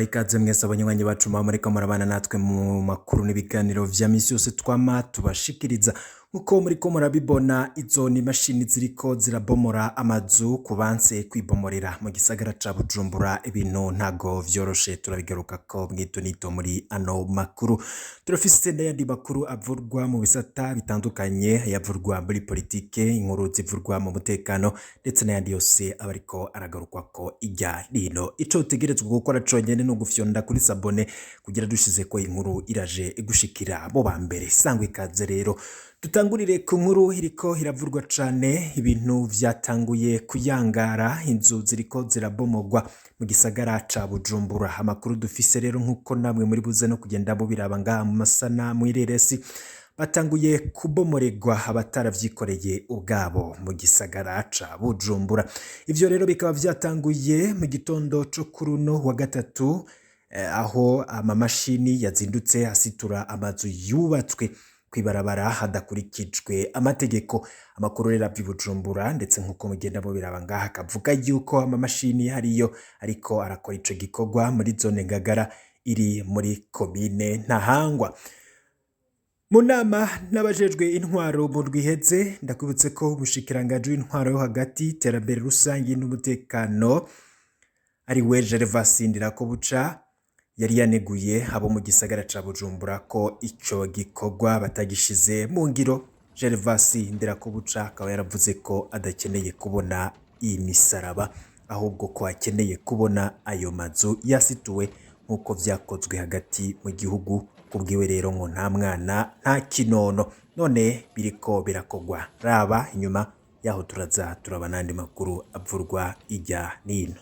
Ikaze mwese abanywanyi bacu muba muriko murabana natwe mu makuru n'ibiganiro vya misi yose twama tubashikiriza. Nkuko muriko murabibona, izo ni imashini ziriko zirabomora amazu ku banse kwibomorera mu gisagara ca Bujumbura. Ibintu ntago vyoroshe, turabigarukako mw'itonito muri ano makuru. Turafise n'ayandi makuru avurwa mu bisata bitandukanye, ayavurwa muri politike, inkuru zivurwa mu mutekano, ndetse n'ayandi yose aba ariko aragarukwako irya nino. Ico utegerezwa gukora conyene ni ugufyonda kuri s'abonner kugira dushizeko inkuru iraje igushikira mu ba mbere. Sangwa ikaze rero. Dutangurire ku nkuru iriko iravurwa cane. Ibintu vyatanguye kuyangara, inzu ziriko zirabomogwa mu gisagara ca Bujumbura. Amakuru dufise rero, nkuko namwe muri buze no kugenda mubiraba ngaha mu masana mw'ireresi, batanguye kubomoregwa abataravyikoreye ubwabo mu gisagara ca Bujumbura. Ivyo rero bikaba vyatanguye mu gitondo co kuri uno wa gatatu, aho amamashini yazindutse asitura amazu yubatswe kw'ibarabara hadakurikijwe amategeko. Amakuru rero ava i Bujumbura, ndetse nk'uko mugenda mubiraba ngaha, akavuga yuko amamashini hariyo ariko arakora ico gikorwa muri zone Ngagara iri muri komine Ntahangwa. Mu nama n'abajejwe intwaro mu ndwi, ndakwibutse ko umushikiranganji w'intwaro yo hagati, iterambere rusangi n'umutekano, ari we Gervas Ndirakobuca, yari yaneguye abo mu gisagara ca Bujumbura ko ico gikorwa batagishize mu ngiro. Gervas Ndirakobuca akaba yaravuze ko adakeneye kubona iyi misaraba, ahubwo ko akeneye kubona ayo mazu yasituwe nk'uko vyakozwe hagati mu gihugu. Kubwiwe rero ngo nta mwana nta kinono, none biriko birakorwa. Raba inyuma yaho, turaza turaba n'andi makuru avurwa irya nino.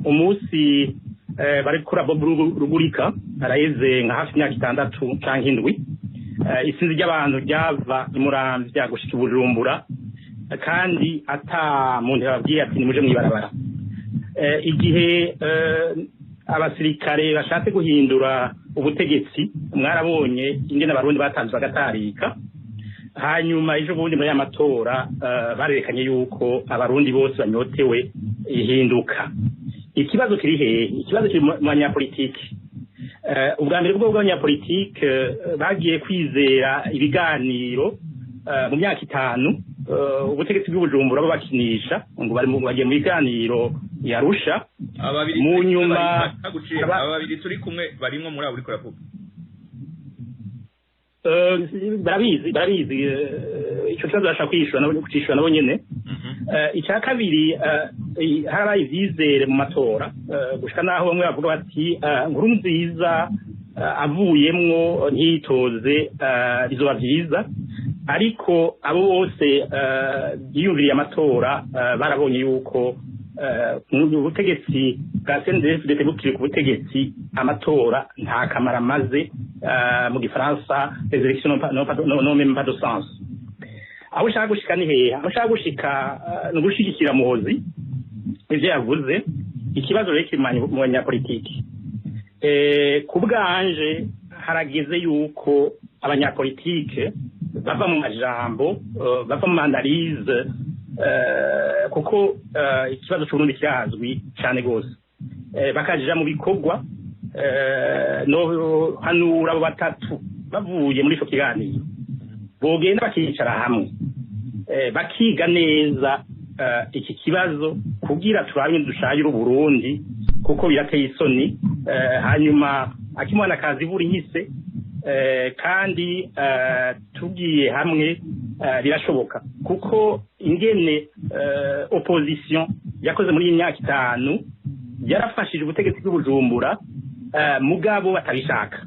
Umunsi barikura Bob Rugurika araheze nka hafi imyaka 6 canke 7, isinzi ry'abantu ryava imuramvya gushika i Bujumbura, kandi ata muntu yababwiye ati nimuje mw'ibarabara. Igihe abasirikare bashatse guhindura ubutegetsi, mwarabonye ingene Abarundi batanze bagatarika. Hanyuma ejo bundi muri aya matora barerekanye yuko Abarundi bose banyotewe ihinduka. Ikibazo kiri hehe? Ikibazo kiri mu banyapolitiki. Ubwa mbere bwo bw'abanyapolitike bagiye kwizera ibiganiro mu myaka 5, ubutegetsi bw'Ubujumbura babakinisha ngo bari bagiye mu biganiro yarusha. Mu nyuma aba babiri turi kumwe barimwo muri abo uriko uravuga. Barabizi, barabizi. Ico kibazo bashaka kwishura nabo, kucishura nabo nyene. Icya kabiri, harabaye ivyizere mu matora, gushika naho bamwe bavuga bati Nkurunziza avuyemwo ntiyitoze bizoba vyiza. Ariko abo bose biyumviriye amatora barabonye yuko ubutegetsi bwa CNDD-FDD bukiri ku butegetsi, amatora nta kamaro amaze. Mu gifaransa, les élections n'ont même pas de sens. Aho ushaka gushika ni hehe? Aho ushaka gushika ni ugushigikira Muhozi ivyo yavuze. Ikibazo rero kiri mu banyapolitiki. Ku bwanje harageze yuko abanyapolitike bava mu majambo, bava mu analyse, kuko ikibazo c'Uburundi kirazwi cane gose, bakaja mu bikorwa. No hanura abo batatu bavuye muri ico kiganiro bogenda bakicara hamwe, bakiga neza iki kibazo kugira turabe dushayire Uburundi, kuko birateye isoni. Hanyuma Akimwana kazi buri nkise, kandi tugiye hamwe birashoboka, kuko ingene opposition yakoze muri iyi myaka 5 yarafashije ubutegetsi bw'Ubujumbura, mugabo batabishaka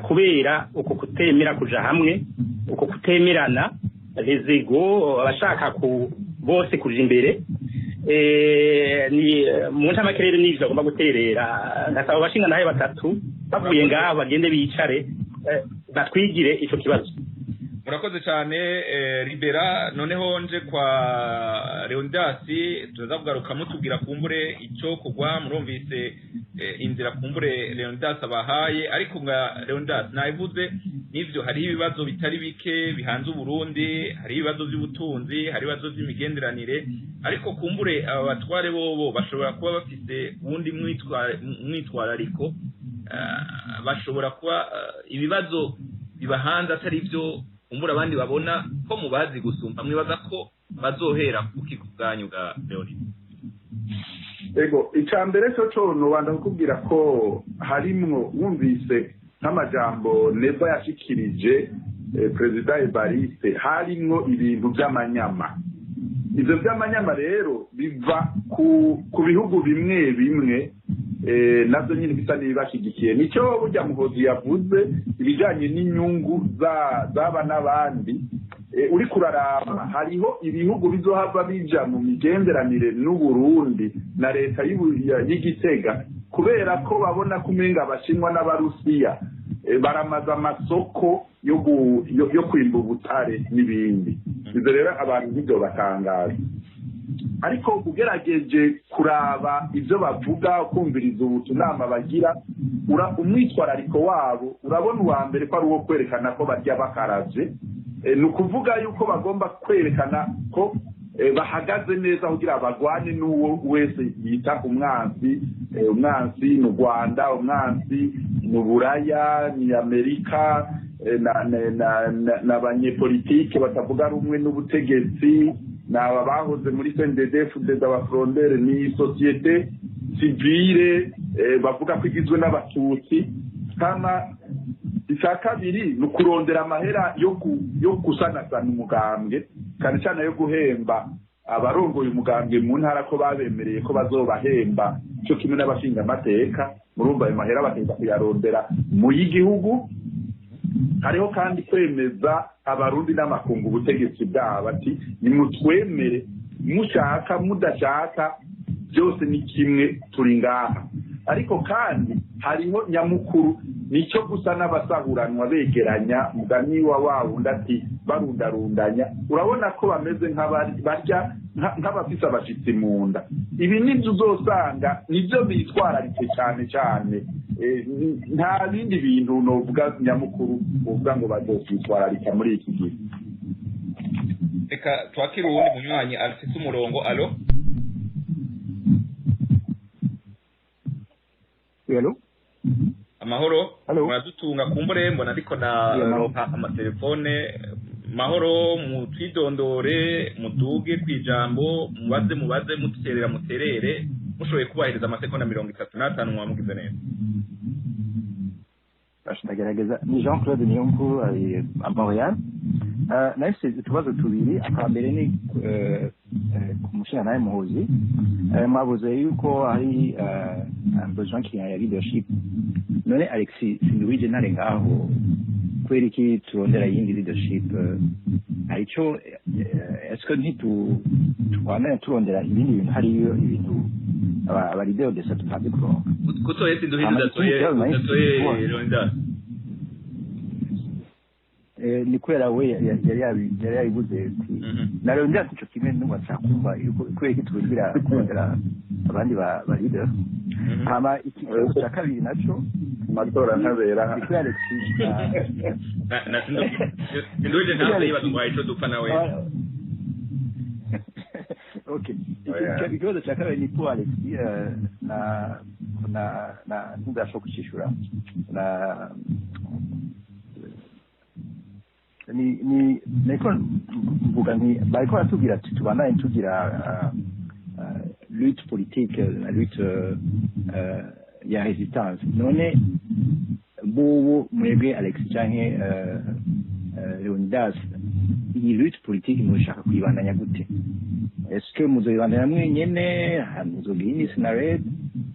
kubera uko kutemera kuja hamwe, uko kutemerana, les ego, abashaka ku bose kuja imbere. Ni mu ncamake rero n'ivyo agomba guterera. Ndasaba abashinga nawe batatu bavuye ngaho bagende bicare, batwigire ico kibazo. Murakoze cyane, Libera. Noneho nje kwa Leonidas, tuza kugaruka mutubwira kumbure icyo kugwa. Murumvise inzira kumbure Leonidas abahaye, ariko nga Leonidas nabivuze nivyo, hari ibibazo bitari bike bihanze Uburundi, hari ibibazo by'ubutunzi, hari ibibazo by'imigenderanire, ariko kumbure aba batware bobo bashobora kuba bafise uwundi mwitwarariko, bashobora kuba ibibazo bibahanze atari byo umbura abandi babona ko mubazi gusumba. Mwibaza ko bazohera kuki ku bwanyu bwa Leonidas? Ego, icambere cyo nobanda kukubwira ko harimwo, wumvise nk'amajambo Neva yashikirije, Perezida Evariste, harimwo ibintu by'amanyama. Ivyo by'amanyama rero biva ku bihugu bimwe bimwe, navyo nyine bisa n'ibibashigikiye. Nicyo burya Muhozi yavuze ibijanye n'inyungu zaba n'abandi. Uri kuraraba hariho ibihugu bizohava bija mu migenderanire n'Uburundi na leta y'Igitega, kubera ko babona ko umenga Abashinwa n'Abarusiya baramaze amasoko yo kwimba ubutare n'ibindi. Ivyo rero abantu ntibyo batangaza, ariko ugerageje kuraba ibyo bavuga, ukumviriza ubutunama bagira, umwitwarariko wabo urabona uwa mbere ko ari uwo kwerekana ko barya bakaravye. Ni ukuvuga yuko bagomba kwerekana ko bahagaze neza kugira bagwane n'uwo wese yita umwansi. Umwansi ni u Rwanda, umwansi ni Uburaya, ni Amerika, na banyepolitike batavuga rumwe n'ubutegetsi, ni aba bahoze muri CNDD-FDD, abafrondere, ni société civile bavuga ko igizwe n'Abatutsi. Kama icya kabiri ni ukurondera amahera yo gusanasana umugambwe, cyane cyane yo guhemba abarongoye umugambwe mu ntara, ko babemereye ko bazobahemba cyo kimwe n'abashinga amateka. Murumva ayo mahera bakenda kuyarondera mu y'igihugu. Hariho kandi kwemeza Abarundi n'amakungu ubutegetsi bwabo, ati nimutwemere, mushaka mudashaka byose ni kimwe, turi ngaha. Ariko kandi hariho nyamukuru, nicyo gusa n'abasahuranwa begeranya mugani wa wawundi ati barundarundanya. Urabona ko bameze nk'abarya nk'abafise abashitsi mu nda. Ibi nibyo uzosanga nibyo bitwararitse cyane cyane, nta bindi bintu novuga nyamukuru uvuga ngo bazokwitwararika muri iki gihe. Reka twakire uwundi munywanyi afise umurongo. Allo? Hello? Amahoro. Muradutunga kumbure, mbona ariko na ronka amatelefone. Mahoro, mutwidondore, muduge kwijambo, mubaze mubaze, muterera muterere, mushoboye kubahiriza amasekonda 35 mwamugize neza. Ndagerageza. Ni Jean Claude Niyonkuru ari à Montréal. Nahise utubazo tubiri. Akambere ni ku mushinga nawe Muhozi. Mwavuze yuko hari un besoin qu'il y a leadership. None Alexis Sinduwije ntare ngaho, kubera iki turondera yindi leadership? Harico est-ce que ntitu twamenya turondera ibindi bintu, hariyo ibintu aba leader de tumaze kuronka? Kutoye Sinduwije udatoye Leonidas. Ni kubera we yari yabivuze na Leonidas ico kimwe, n'ubu ashaka yuko kubera iki turondera kurondera abandi ba leader. Hama ikibazo cya kabiri naco, amatora ntabera. Ni kuri Alexis. Na Sinduwije ntabwo yibaza ico dupfa nawe. Okay, ikibazo cya kabiri ni pour Alexis na ntudashobora kucishura na ni niko mvuga nti bariko baratubwira ati tubandanye tugira lutte politique, la lutte ya résistance. None Bobo mwebwe Alex canke Leonidas, iyi lutte politique mushaka kuyibandanya gute? Est-ce que muzoyibandanya mwenyene, muzogira indi Senared?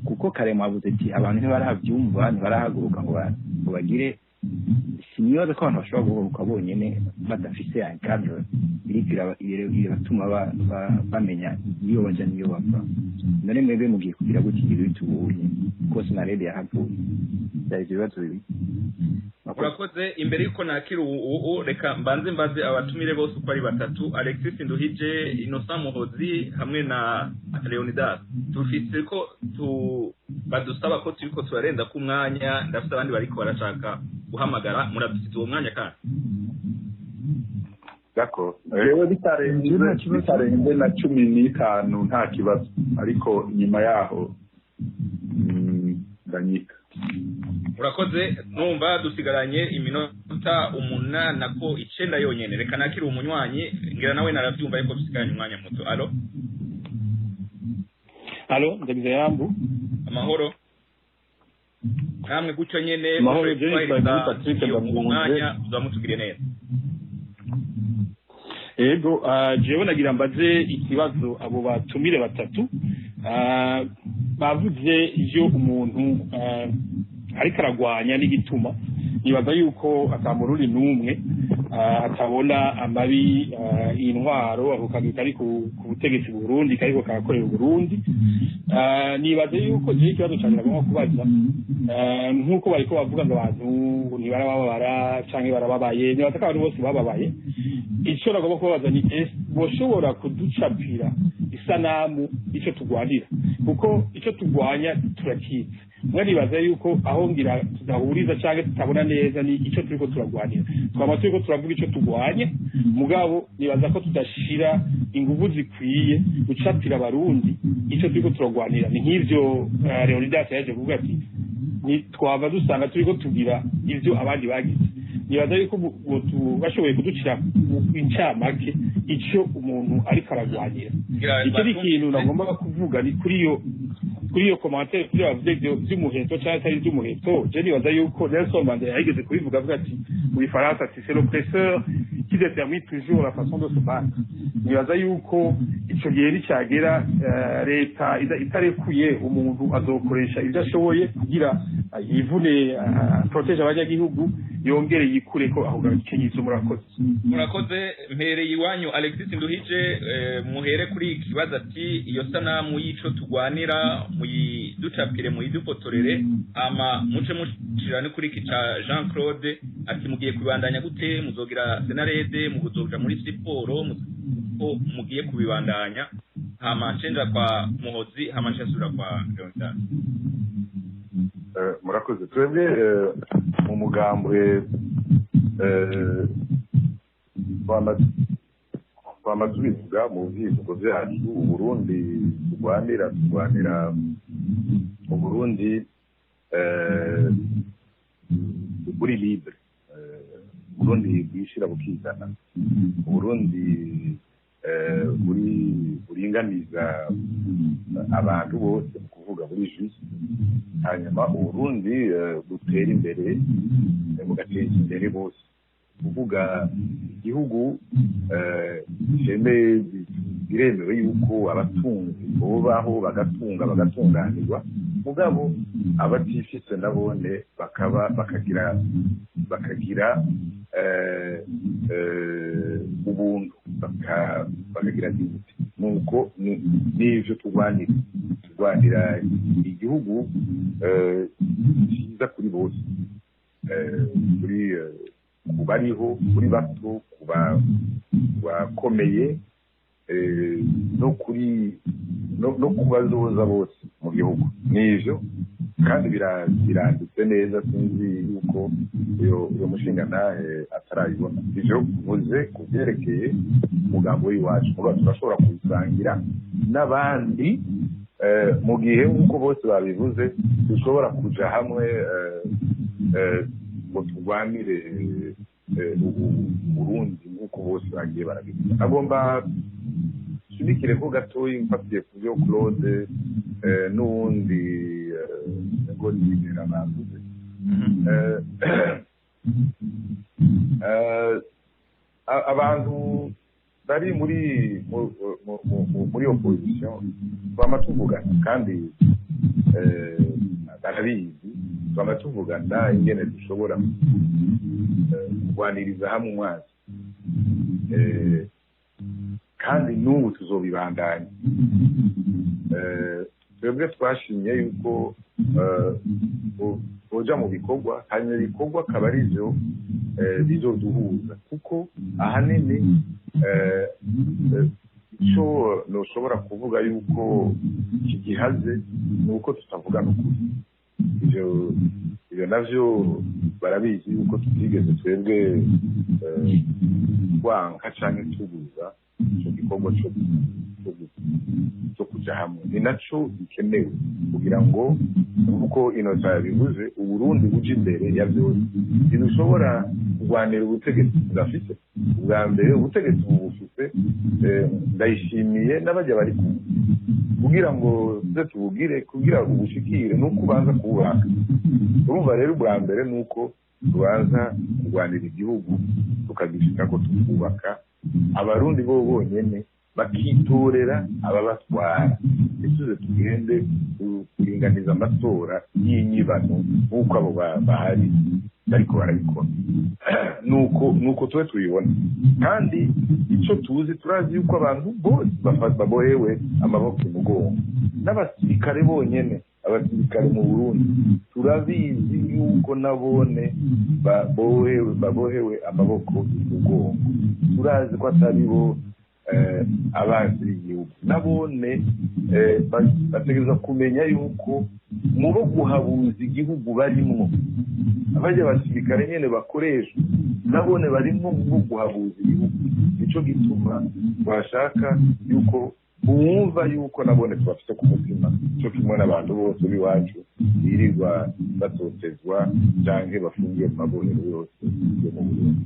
Kuko kare mwavuze ati abantu ntibaravyumva, ntibarahaguruka ngo bagire. Sinibaza ko abantu bashobora guhaguruka bonyene badafise un cadre iriko irabatuma bamenya iyo baja n'iyo bava. None mwebwe mugiye kugira gute iyi lutte ubunye ko Senared yahavuye? Byari ivyo bibazo bibiri. Urakoze. Imbere yuko nakira ubu, reka mbanze mbaze abatumire bose uko ari batatu, Alexis Nduhije, Innocent Muhozi hamwe na Leonidas. Dufise ko tu badusaba ko turiko turarenza ku mwanya, ndafise abandi bariko barashaka guhamagara. Muradufite uwo mwanya kandi? D'accord. Jewe bitarenze na 15 nta kibazo, ariko inyuma yaho ndanyika. Urakoze. Numva dusigaranye iminota 8 ko 9 yonyene. Reka nakira umunywanyi, ngira nawe naravyumva yuko dusigaranye umwanya muto. Allo? Allo, ndagize yambu. Amahoro namwe gutyo nyene. Amahoro, jewe Patrick. Umwanya uzamutugire neza. Ego, jewe nagira mbaze ikibazo abo batumire batatu. Bavuze ivyo umuntu ariko aragwanya n'igituma. Nibaza yuko ata Murundi n'umwe atabona amabi intwaro ako kagwi kari ku butegetsi Burundi kariko karakorera Burundi. Nibaza yuko jewe ikibazo cane nagomba kubaza, nk'uko bariko bavuga ngo abantu ntibarababara canke barababaye, nibaza ko abantu bose bababaye. Ico nagomba kubabaza ni boshobora kuducapira isanamu ico tugwanira, kuko ico tugwanya turakizi. Mwe nibaza yuko aho ngira tudahuriza canke tutabona neza ni ico turiko turagwanira. Twama turiko turavuga ico tugwanya, mugabo nibaza ko tudashira inguvu zikwiye gucapira Abarundi ico turiko turagwanira. Ni nk'ivyo Leonidas yaje kuvuga ati ni twaba dusanga turiko tugira ivyo abandi bagize. Nibaza yuko bashoboye kuducira incamake ico umuntu ariko aragwanira. Ikindi kintu nagomba kuvuga ni kuri iyo commentaire kuri bavuze ivyo vy'umuheto canke atari ivy'umuheto. Je nibaza yuko Nelson Mandela yigeze kubivuga, avuga ati mu Gifaransa ati: "C'est l'oppresseur qui détermine toujours la façon de se battre." Nibaza yuko ico gihe nicagera, leta itarekuye umuntu, azokoresha ivyo ashoboye kugira yivune, protège abanyagihugu, yongere yikureko aho gakenyizo. Murakoze. Murakoze. Mpereye iwanyu, Alexis Nduhije, muhere kuri iki kibazo ati iyo sanamu y'ico tugwanira muyiducapire, muyidufotorere, ama muce mushira no kuri iki ca Jean Claude ati mugiye kubandanya gute? Muzogira Senarede, muzoja muri siporo, ko mugiye kubibandanya? Hama cenja kwa Muhozi, hama ncasubira kwa Leonidas. Murakoze. Twebwe mu mugambwe twama tubivuga mu vyivugo vyacu: Uburundi turwanira, turwanira Uburundi buri libre, Uburundi bwishira bukizana, Uburundi buri buringaniza abantu bose, mu kuvuga buri juste, hanyuma Uburundi butera imbere, bugateza imbere bose, kuvuga igihugu biremewe yuko abatunzi bobaho, bagatunga, bagatunganirwa, mugabo abatifise nabone bakaba bakagira ubuntu, bakagira dignité. Nuko n'ivyo turwanira, turwanira igihugu cyiza kuri bose, kuri ku bariho, kuri bato, ku bakomeye, no kuri no ku bazoza bose mu gihugu. N'ivyo kandi biranditse neza. Sinzi yuko uyo mushingantahe atarayibona. Ivyo mvuze ku byerekeye umugambi w'iwacu, mugabo turashobora kubisangira n'abandi mu gihe, nk'uko bose babivuze, dushobora kuja hamwe ngo turwanire Burundi nk'uko bose bagiye barabivuga. Agomba nshimikire ko gatoyi mfatiye ku byo Claude n'uwundi ngo nibera bavuze. Abantu bari muri opposition twama tuvugana, kandi barabizi, twama tuvugana ingene dushobora kurwaniriza hamwe umwanzi, kandi n'ubu tuzobibandanya. Twebwe twashimye yuko boja mu bikorwa, hanyuma ibikorwa akaba ari byo bizoduhuza, kuko ahanini icyo ntushobora kuvuga yuko kigihaze ni uko tutavugana ukuri. Ibyo navyo barabizi yuko tutigeze twebwe twanka canke tubuza ico gikorwa cyo kuja hamwe. Ni naco gikenewe kugira ngo, nkuko Innocent yabivuze, Uburundi buja imbere ya vyose. Ntidushobora kurwanira ubutegetsi tudafise. Ubwa mbere ubutegetsi bubufise, ndayishimiye n'abajya bari kumwe, kugira ngo tuze tubugire, kugira ubushikire nuko ubanza kuwubaka. Urumva rero ubwa mbere nuko tubanza kurwanira igihugu tukagishika ko tukubaka, Abarundi bo bonyene bakitorera ababatwara, ntituze tugende kuringaniza amatora y'inyibano nk'uko abo bahari bariko barabikora. Nuko tube tubibona, kandi ico tuzi, turazi yuko abantu bose babohewe amaboko imugongo, n'abasirikare bonyene. Abasirikare mu Burundi turabizi yuko nabone babohewe amaboko imugongo. Turazi ko atari bo abanzi b'igihugu, nabone bategereza kumenya yuko mu bo guhabuza igihugu barimwo, abajya abasirikare nyene bakoreshwa nabone barimwo mu guhabuza igihugu. Nico gituma twashaka yuko bumva yuko nabone tubafite ku mutima, cyo kimwe n'abantu bose b'iwacu birirwa batotezwa canke bafungiye mu mabohero yose yo mu Burundi.